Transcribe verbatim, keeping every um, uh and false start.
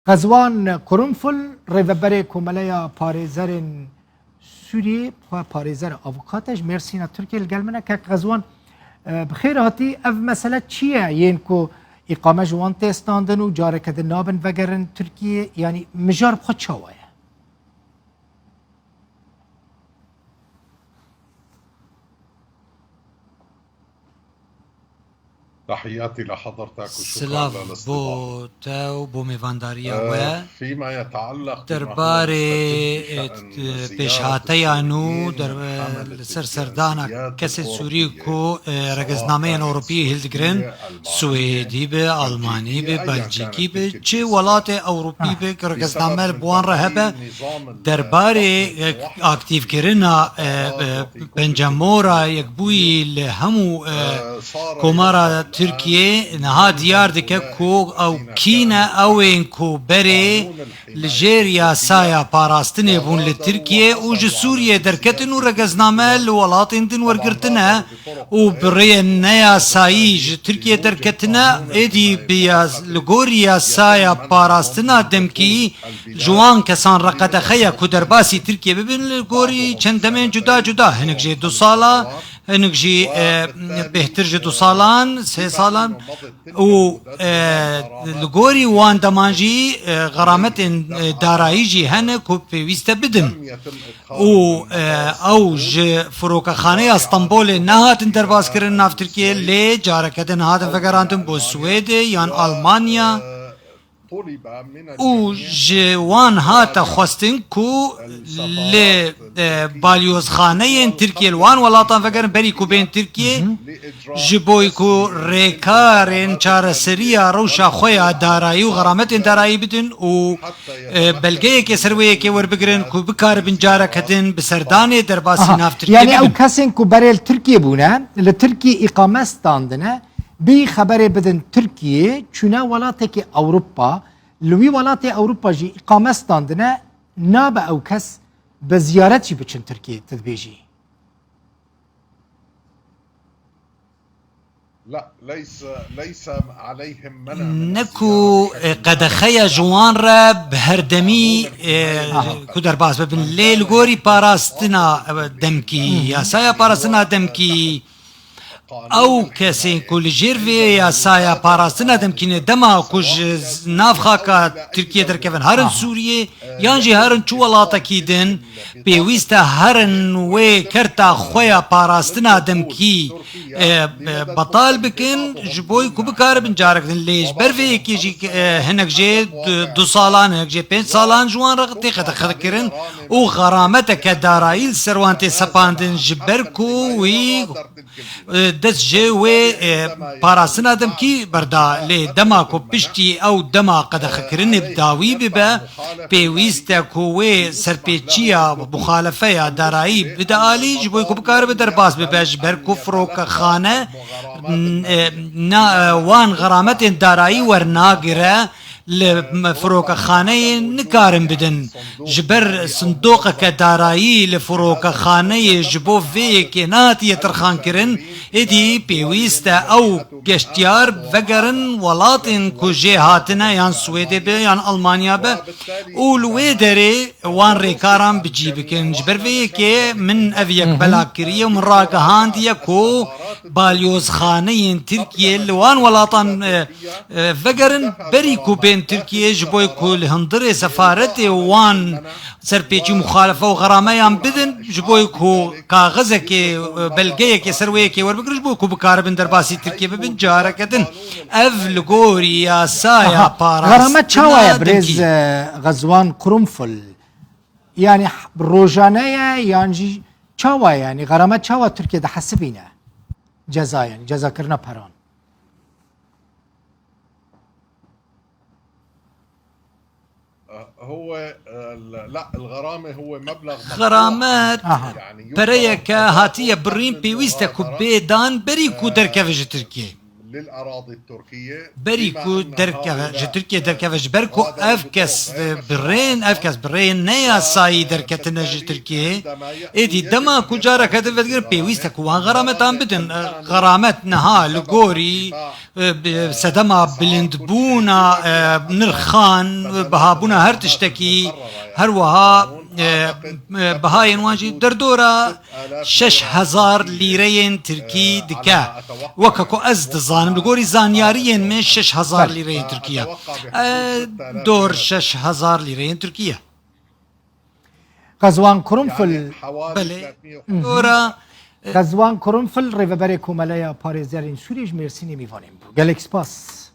Qezwan Kurumful, rêveberê Komeleya Parêzerên Sûriyê, xwe parêzer e, avukat e, ji Mêrsîna Tirkiyê li gel min e. Kek Qezwan, e, bi xêr hatî. Ev mesele çi ye yên ku îqame ji wan tê standin û careke din nabin vegerin Tirkiyê? Yanî mijar bi xwe çawa ye? تحياتي لحضرتك وشكرا Silav للاستضافة. Bo te û bo mêvandariya we. فيما يتعلق بما هو Derbarê, مستجد e, بشأن e, زيارة pêşhateya nû السوريين der, e, من حملة li ser serdana الجنسيات kesên Sûrî الأوروبية ku, e, سواء regeznameyên Ewropî hildigirin, Swêdî be, Almanî be, Belcîkî be, çi welatê Ewropî be, regezname li bi wan re hebe, derbarê, e, aktîfkirina, e, e, pencemora yekbûyî li hemû, e, komara Tirkiyê niha diyar dike ku ew kî ne, ew ên ku berê li jêr yasaya parastinê bûn li Tirkiyê û ji Sûriyê derketin û regezname li welatên din wergirtine û bi rêyên neyasayî ji Tirkiyê derketine, êdî bi yas-, li gorî yasaya parastina demkî ji wan kesan re qedexe ye ku derbasî Tirkiyê bibin, li gorî çend demên cuda cuda, hinek jê du sala, hinek jî, e, bêhtir ji du salan, sê salan û, e, li gorî wan deman jî, e, xerametên, e, darayî jî hene ku pêwîst e bidin. Û, e, ew ji firokexaneya Stenbolê nehatin derbas kirin nav Tirkiyê, lê careke din hatin vegerandin bo Swêdê yan Almanya û ji wan hate xwestin ku li, e, balyozxaneyên Tirkiyê li wan welatan vegerin berî ku bên Tirkiyê, ji bo ku rêkarên çareseriya rewşa xwe ya darayî û xerametên darayî bidin û, e, belgeyekê ser wê yekê werbigirin ku bikaribin careke din bi serdanê derbasî Aha, nav Tirkiyê yanî ew bibin. Kesên ku berê li Tirkiyê bûne, li Tirkiyê îqame standine, bî xeberê bidin Tirkiyê, çûne welatekî Ewropa, li wî welatê Ewropa jî îqame standine, nabe ew kes bi ziyaret jî biçin Tirkiyê, tu dibêjî. لا، ليس، ليس عليهم منع من Ne ku, الزيارة e, qedexeya ji wan re bi herdemî, e, Aha. ku derbas bibin. Lê li gorî parastina, e, demkî, Hı hı. yasaya parastina demkî, ew kesên ku li jêr vê yasaya parastina demkî ne, dema ku ji z-, nav xaka Tirkiyê derkevin herin Aha. Sûriyê, yan jî herin çi welatekî din, pêwîst e herin wê kerta xwe ya parastina demkî, e, e, betal bikin, ji bo ku bikaribin carek din. Lê ji ber vê yekê jî, e, hinek jê du, du salan, hinek jê pênc salan ji wan re tê qedexe kirin û xerameteke darayî li ser wan tê sepandin, ji ber ku wî e, dest ji wê, e, parastina demkî berda. Lê dema ku piştî ew dema qedexekirinê bi dawî bibe, pêwîst e ku wê serpêçiya muxalefeya darayî bide alî, ji bo ku bikaribe derbas bibe, ji ber ku firokexane, n-, e, na, e, wan xerametên darayî wernagire. Li me-, firokexaneyê nikarin bidin. Ji ber sindoqeke darayî li firokexaneyê ji bo vê yekê nehatiye tirxankirin, êdî pêwîst e ew geştyar vegerin welatên ku jê hatine, yan Swêdê be, yan Almanya be, û li wê derê wan rêkaran bi cî bikin. Ji ber vê yekê min ev yek Hı hı. belav kiriye û min ragihandiye ku balyozxaneyên Tirkiyê li wan welatan, e, e, vegerin, berî ku bên Tirkiyê, ji bo ku li hundirê sefaretê wan serpêçî muxalefe û xerameyan bidin, ji bo ku kaxizekê, e, belgeyekê ser wê yekê werbigirin, ji bo ku bikaribin derbasî Tirkiyê bibin, careke din ev li gorî yasaya Aha, parastina xerame çawa ye, birêz, demkî. e, Xezwan Qurumful? Yani h-, rojane ye, yan jî çawa ye? Yani xerame çawa Tirkiye dihesibîne? Ceza yani, cezakirina peran. هو، لا، الغرامة هو مبلغ مطروح. Xeramet Aha. Yani, pereyeke hatiye birîn pêwîst e ku bê dan berî ku derkeve ji Tirkiyê. Berî ku derkeve, ji Tirkiyê derkeve, ji ber ku ev kes, e, bi rêyên, ev kes bi rêyên neyasayî derketine ji Tirkiyê, êdî dema ku careke din vedigire pêwîst e ku wan xerametan bidin. E, xeramet niha li gorî, e, bi sedema bilindbûna, e, nirxan, bihabûna her tiştekî, her wiha, e, e, bihayên wan jî derdora şeş hezar lîreyên tirkî dike. Weke ku ez dizanim, li gorî zanyariyên me şeş hezar lîreyên tirkî ye. E, dor şeş hezar lîreyên tirkî ye. Qezwan Kurumfil. Belê. Dora, e, Qezwan Kurumfil, rêveberê Komeleya Parêzerên Sûriyê ji Mêrsînê mîvanên bû. Gelek spas.